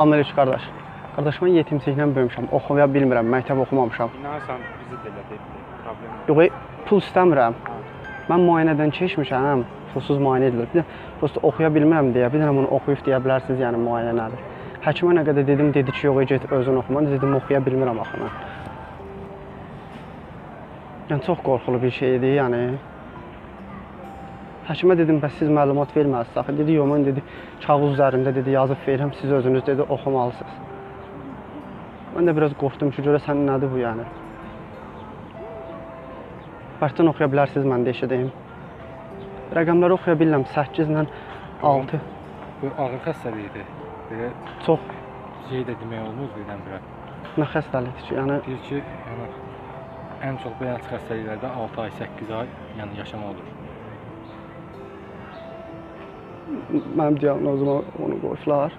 Salam qardaş. Qardaş, mən yetimçiliklə böyümüşəm. Oxuya bilmirəm, məktəb oxumamışam. İnanırsan bizi də elə deyib, problem yox. Yox, pul istəmirəm. Mən müayinədən keçmişəm, pulsuz müayinə edilir. Bir də prosta oxuya bilmirəm deyə, bir dənə bunu oxuyub deyə bilərsiniz, yəni müayinə nədir. Həkimə nə qədər dedim, dedi ki, yox, get özün oxu. Mən dedim, oxuya bilmirəm axı mən. Yəni çox qorxulu bir şeydir, yəni. Həkimə dedim, bəs siz məlumat verməlisiniz axı. Dedi, yox, mən dedi, kağız üzərində dedi, yazıb verirəm, siz özünüz dedi, oxumalısınız. Mən də biraz qorxdum ki, görəsən nədir bu yəni. Bərkdən oxuya bilərsiniz, mən də eşideyim. Rəqəmləri oxuya bilirəm, 8 ilə 6. Bu ağır xəstəlikdir. Belə çox şey də demək olmur birdən-birə. Nə xəstəlikdir ki, yəni? Deyir ki, yəni ən çox belə xəstəliklərdə 6 ay, 8 ay yəni yaşama olur. Mənim diaqnozuma onu qoyublar.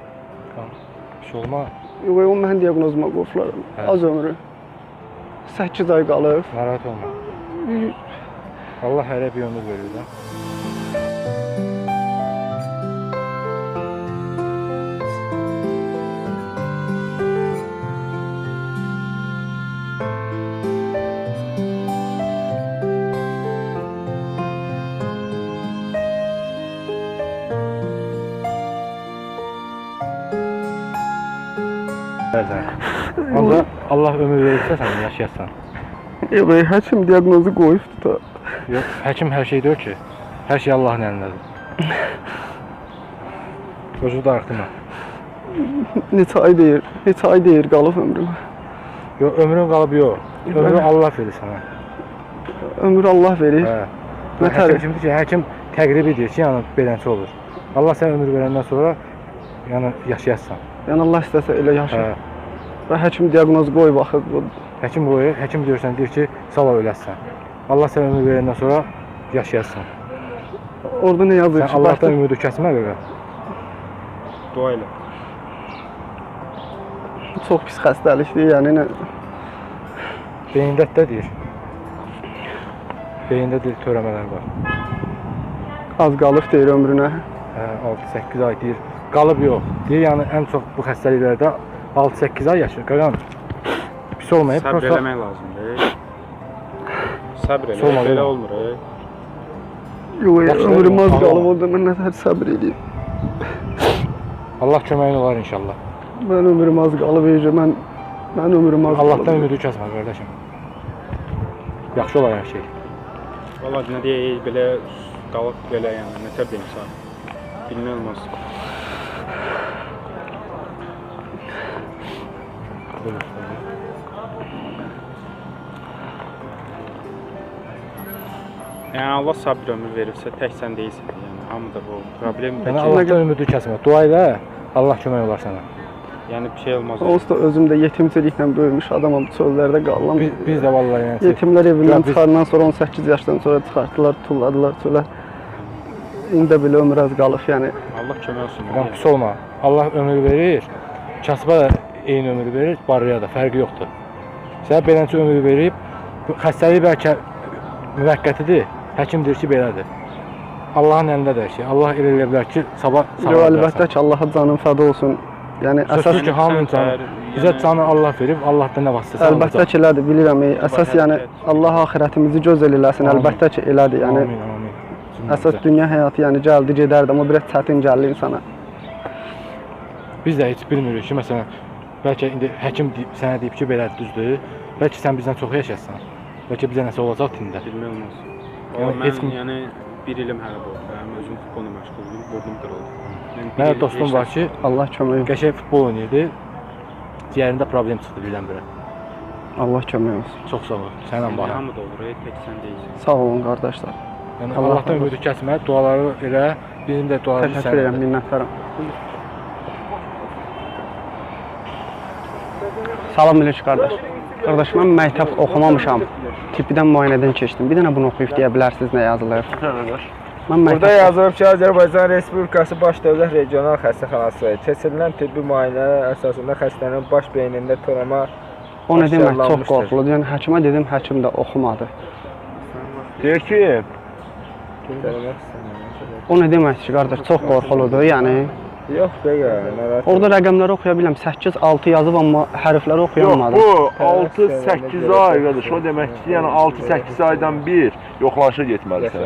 Bir şey olmaz. Yox, o mənim diaqnozuma qoyublar. Hə. Az ömrü. 8 ay qalıb. Narahat olma. Allah hərə bir ömür verir də. Allah, Allah ömür verirsə sən yaşayasan. Yox, həkim diaqnozu qoyubdu da. Yox, həkim hər şey deyir ki, hər şey Allahın əlindədir. Özünü darıxdırma. Neçə ay deyir, neçə ay deyir qalıb ömrümə. Yox, ömrün qalıb yox. Ömrü Allah verir sənə. Ömrü Allah verir. Hə. Həkim kimdir ki, həkim təqribi deyir ki, yəni beləncə olur. Allah sənə ömür verəndən sonra yəni yaşayasan. Yəni Allah istəsə elə yaşayır. Hə. Və həkim diaqnoz qoyub axı. Həkim qoyur, həkim deyirsən, deyir ki, sabah öləsən. Allah sənə ömür verəndən sonra yaşayasan. Orada nə yazır ki? Sən Allahdan ümidi kəsmə belə. Dua elə. Çox pis xəstəlikdir, yəni nə? Beyində də deyir. Beyində deyir, törəmələr var. Az qalıb deyir ömrünə. Hə, 6-8 ay deyir. Qalıb yox. Deyir, yəni ən çox bu xəstəliklərdə 6-8 ay yaşayır. Qalan pis olmayıb. Səbr eləmək lazımdır. Səbr elə, belə olmur. Yox, ömrüm az qalıb, orada mən nətər səbr eləyim. Allah köməyin olar inşallah. Mən ömrüm az qalıb, mən ömrüm az qalıb. Allahdan ümidi kəsmə, qardaşım. Yaxşı olar hər şey. Vallahi nə deyək, belə qalıb belə, yəni nətər deyim sənə. Bilmək olmaz. Yəni Allah sabır ömür verirsə, tək sən deyilsən. Yəni hamı da bu problem. Yəni Allahdan ümidi kəsmə. Dua elə, Allah kömək olar sənə. Yəni bir şey olmaz. Onsuz da özüm də yetimçiliklə böyümüş adamam, çöllərdə qalıram. Biz də vallahi yəni. Yetimlər evindən çıxarandan sonra 18 yaşdan sonra çıxartdılar, tulladılar çölə. İndi də belə ömür az qalıb, yəni. Allah kömək olsun. Yəni pis olma. Allah ömür verir. Kasıba da eyni ömür verir, barıya da fərqi yoxdur. Sənə beləncə ömür verib, xəstəlik bəlkə müvəqqətidir. Həkim deyir ki, belədir. Allahın əlindədir hər şey. Allah elə eləyə bilər ki, sabah sağ ola bilərsən. Əlbəttə ki, Allaha canın fəda olsun. Yəni əsas ki, hamının canı, bizə canı Allah verib, Allahdan nə vaxtsa alacaq. Əlbəttə ki, elədir, bilirəm. Əsas yəni Allah axirətimizi gözəl eləsin. Əlbəttə ki, elədir. Yəni amin, amin. Əsas dünya həyatı yəni gəldi, gedərdi, amma biraz çətin gəldi insana. Biz də heç bilmirik ki, məsələn, bəlkə indi həkim sənə deyib ki, belədir, düzdür. Bəlkə sən bizdən çox yaşayasan. Bəlkə bizə nəsə olacaq indi. Bilmək olmaz. Mən yəni bir ilim hələ oldu. Mən özüm futbolla məşğul oldum, burnum qırıldı. Mənim dostum var ki, Allah kömək olsun. Qəşəng futbol oynayırdı. Ciyərində problem çıxdı birdən-birə. Allah kömək olsun. Çox sağ ol. Sənlə bağlı. Hamı da olur, tək sən deyilsən. Sağ olun qardaşlar. Yəni Allahdan ümidi kəsmə, duaları elə, bizim də dualarımız sənə. Təşəkkür edirəm, minnətdaram. Salam əleykum qardaş. Qardaş, mən məktəb oxumamışam. Tibbidən müayinədən keçdim. Bir dənə bunu oxuyub deyə bilərsiniz nə yazılır. Burada yazılıb ki, Azərbaycan Respublikası Baş Dövlət Regional Xəstəxanası keçirilən tibbi müayinələr əsasında xəstənin baş beynində törəmə O nə demək, çox qorxuludur. Yəni həkimə dedim, həkim də oxumadı. Deyir ki, o nə demək ki, qardaş, çox qorxuludur. Yəni Yox, qaqa, narahat. Orada rəqəmləri oxuya bilirəm. 8, 6 yazıb, amma hərfləri oxuyamadım. Yox, bu 6-8 ay qardaş, o demək ki, yəni 6-8 aydan bir yoxlanışa getməlisən.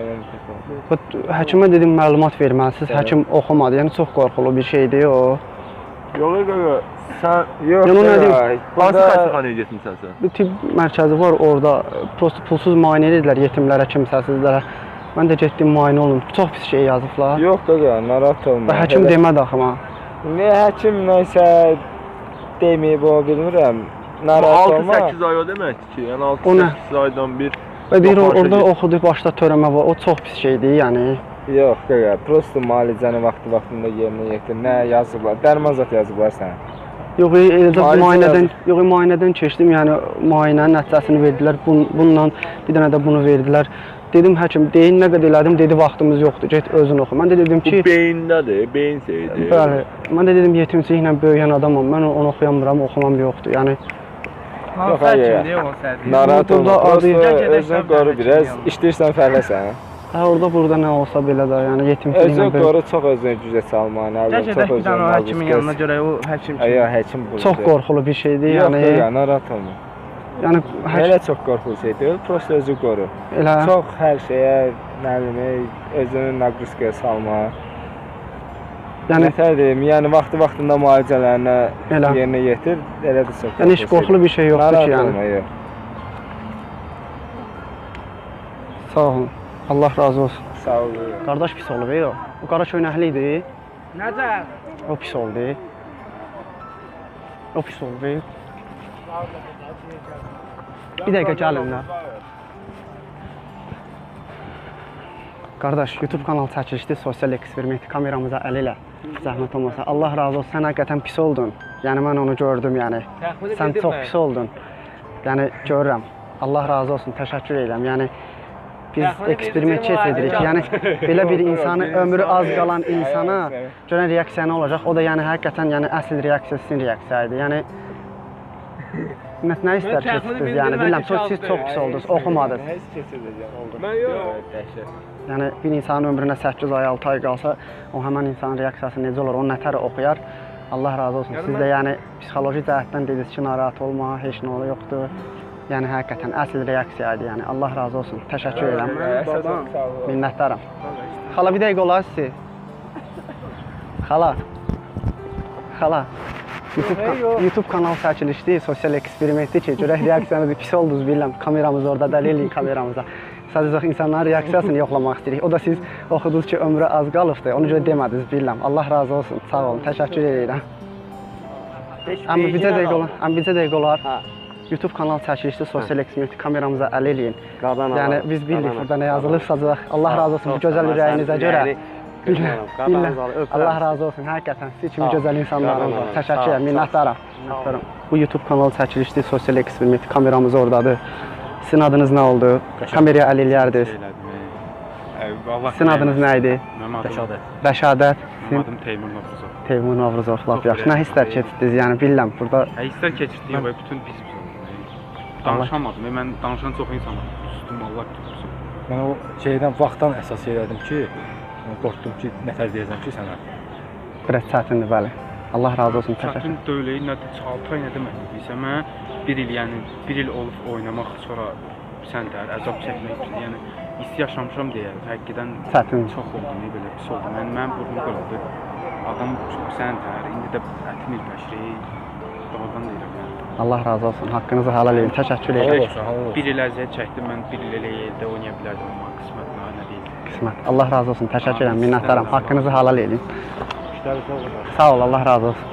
Həkimə dedim məlumat verməlisiniz, həkim oxumadı. Yəni çox qorxulu bir şeydir o. Yox, qaqa, sən yox, yəni, nə deyim, hansı xəstəxanaya getmisən sən? Bir tibb mərkəzi var orada, prosto pulsuz müayinə edirlər yetimlərə, kimsəsizlərə. Mən də getdim, müayinə olum. Çox pis şey yazıblar. Yox, qaqa, narahat olma. Və həkim demədi axı mənə. Nə həkim nəsə deməyib, onu bilmirəm. Narahat olma. 6-8 ay o deməkdir ki, yəni 6-8 aydan bir. Və deyir, orada oxudu, başda törəmə var. O çox pis şeydir, yəni. Yox, qaqa, prosto müalicəni vaxtı-vaxtında yerinə yetir. Nə yazıblar? Dərman zat yazıblar sənə. Yox, elə müayinədən, yox, müayinədən keçdim. Yəni müayinənin nəticəsini verdilər. Bununla bir dənə də bunu verdilər. Dedim həkim, deyin nə qədər elədim, dedi vaxtımız yoxdur, get özün oxu. Mən də dedim ki, bu beyindədir, beyin şeyidir. Bəli, mən də dedim yetimçiliklə böyüyən adamam, mən onu oxuyamıram, oxumam yoxdur. Yəni yox, hayır. Narahat olma, özünü qoru biraz, işləyirsən, fərləsən. Hə, orada burada nə olsa belə də, yəni yetimçiliklə özünü qoru, çox özünü gücə salma, nə bilim, çox özünü o həkimin yanına görək, o həkim kimi. Həkim bulur. Çox qorxulu bir şeydir, yəni. Yox, narahat olma. Yəni elə çox qorxulu şey deyil, prosto özü qoru. Elə. Çox hər şeyə, nə bilim, özünü naqruskaya salma. Yəni nətər deyim, yəni vaxtı-vaxtında müalicələrini yerinə yetir, elə də çox. Yəni heç qorxulu bir şey yoxdur ki, yəni. Narahat olma, yox. Sağ olun. Allah razı olsun. Sağ olun. Qardaş pis olub, ey o. O qara köynəkli idi. Necə? O pis oldu. O pis oldu. Bir dəqiqə gəlin də. Qardaş, YouTube kanal çəkilişdi, sosial eksperiment kameramıza əl elə. Zəhmət olmasa. Allah razı olsun, sən həqiqətən pis oldun. Yəni mən onu gördüm, yəni. Sən çox pis oldun. Yəni görürəm. Allah razı olsun, təşəkkür edirəm. Yəni biz eksperiment keçiririk. Yəni belə bir insanı, ömrü az qalan insana görən reaksiya nə olacaq? O da yəni həqiqətən yəni əsl reaksiya sizin reaksiya idi. Yəni nə istər keçirdiniz, yəni bilirəm, siz çox pis oldunuz, oxumadınız. Mən yox, dəhşət. Yəni bir insanın ömrünə 8 ay, 6 ay qalsa, o həmən insanın reaksiyası necə olur, onu nətər oxuyar? Allah razı olsun. Siz də yəni psixoloji cəhətdən dediniz ki, narahat olma, heç nə yoxdur. Yəni həqiqətən əsl reaksiya idi, yəni Allah razı olsun. Təşəkkür edirəm. Minnətdaram. Xala bir dəqiqə olar sizi. Xala. Xala. YouTube kanal çəkilişdi, sosial eksperimentdir ki, görək reaksiyanızı pis oldunuz bilirəm, kameramız orada, dəlil eləyin kameramıza. Sadəcə insanların reaksiyasını yoxlamaq istəyirik. O da siz oxudunuz ki, ömrü az qalıbdır, ona görə demədiniz bilirəm. Allah razı olsun, sağ olun, təşəkkür edirəm. Amma bizə dəqiqə olar, amma bizə dəqiqə olar. YouTube kanal çəkilişdi, sosial eksperiment kameramıza əl eləyin. Yəni biz bildik burada nə yazılır, sadəcə Allah razı olsun bu gözəl ürəyinizə görə. Allah razı olsun, həqiqətən siz kimi gözəl insanlarımız var. Təşəkkür edirəm, minnətdaram. Bu YouTube kanalı çəkilişdi, sosial eksperiment kameramız oradadır. Sizin adınız nə oldu? Kameraya əl eləyərdiniz. Sizin adınız nə idi? Rəşadət. Rəşadət. Mənim adım Teymur Novruzov. Teymur Novruzov, lap yaxşı. Nə hisslər keçirdiniz? Yəni bilirəm burada. Hisslər keçirdim və bütün pis oldu. Danışamadım. Mən danışan çox insanam. Sustum, Allah tutsun. Mən o şeydən, vaxtdan əsas elədim ki, qorxdum ki, nətər deyəcəm ki sənə. Biraz çətindir, bəli. Allah razı olsun, təşəkkür. Çətin deyil, nədir, 6 ay nə deməkdir bilirsən, mənə bir il, yəni bir il olub oynamaq, sonra sən də əzab çəkmək, yəni isti yaşamışam deyə, həqiqətən çətin çox oldu, nə belə pis oldu. Mənim burnum qırıldı. Adam sən də, indi də ətim ilbəşir, doğrudan deyirəm yəni. Allah razı olsun, haqqınızı halal edin, təşəkkür edirəm. Bir il əziyyət çəkdim, mən bir il elə yerdə oynaya bilərdim, amma qismət nə deyil. Qismət. Allah razı olsun, təşəkkür edirəm, minnətdaram. Haqqınızı halal edin. Sağ ol, Allah razı olsun.